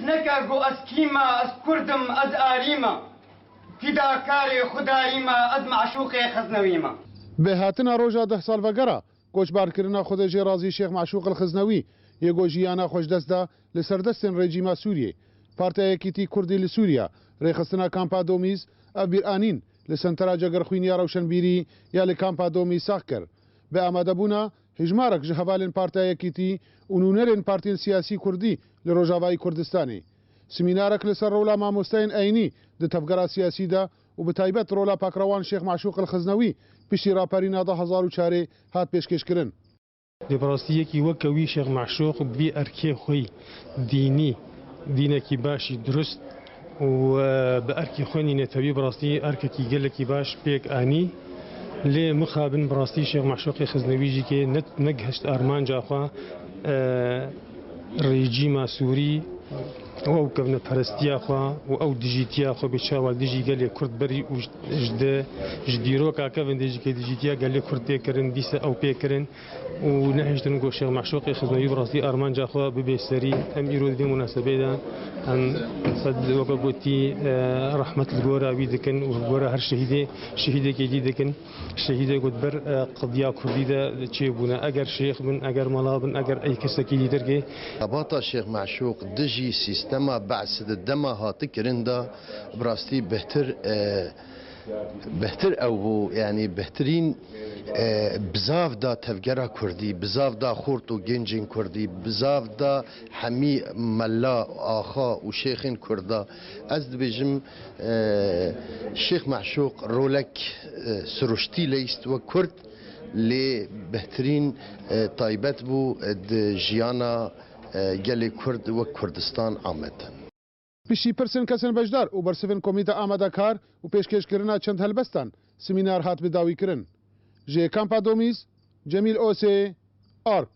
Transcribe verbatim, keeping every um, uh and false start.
Neke ku ez kî me, ez Kurd im, ez arî me. Fîdakarê Xwedayî me, ez meşûqê Xiznewî me. Bi hatina roja deh salvegera koçbarkirina Xwedê jê razî Şêx Meşûq el Xiznewî yê ku jiyana xwe ji dest da li ser destên rejîma Sûriyê, Partiya Yekîtî Kurdî li Sûriya, rêxistina kampa Domîz, ev bîr anîn li Sentera Cegerxwîniya Rewşenbîrî ya li kampa Domîz sax kir. Bi amadebûna hejmarek ji hevalên Partiya Yekîtî û nûnerên partiyên siyasî kurdî li Rojavayî Kurdistanê. Semînarek li ser rola mamosteyên eynî di tevgera siyasî de û bi taybet rola pakrewan Şêx Meşûq el Xiznewî piştî raperîna du hezar û çarê hat pêşkêşkirin. Lê bi rastî yekî weke wî Şêx Meşûq bi vî erkê xwe yî dînî, dînekî baş î durust û, e, bi erkê xwe nîne tevî bi rastî erkekî gelekî baş pêk anî. Lê mixabin bi rastî Şêx Meşûqê Xiznewî jî kê ne, negihişt armanca xwe, e, rejîma Sûrî û ew kevneperestiya xwe û ew dijîtiya xwe bi çawa dijî gelê Kurd berî û ji, ji de, ji dîroka kevin de jî kê dijîtiya gelê Kurd tê kirin, dîse ew pê kirin. Û nehiştin ku Şêx Meşûqê Xiznewî bi rastî armanca xwe bibe serî. Em îro di vê munasebê de em qed weke gotî, e, rehmet li gora wî dikin û li gora her şehîdê, şehîdekê dî dikin. Şehîdê ku di ber, e, qediya kurdî de çêbûne. Eger şêx bin, eger mela bin, eger ey kesekî dîtir kê. Xebata Şêx Meşûq dijî sîstema Be'sî di dema hati kirin de bi rastî bêhtir, e, Bêhtir ew bû, yanî bêhtirîn, e, bizav da tevgera kurdî, bizav da xort û gencên kurdî, bizav da hemî mela, axa û şêxên kurda. Ez dibêjim, e, Şêx Meşûq rolek, e, siruştî leyst wek kurd, lê bêhtirîn, e, taybet bû, e, di jiyana, e, gelê kurd wek Kurdistan Amed. Piştî pirsên kesên beşdar û bersivên komîte amadekar û pêşkêşkirina çend helbestan, semînar hat bi dawî kirin. Ji Kampa Domîz, Cemîl Osê, Ark.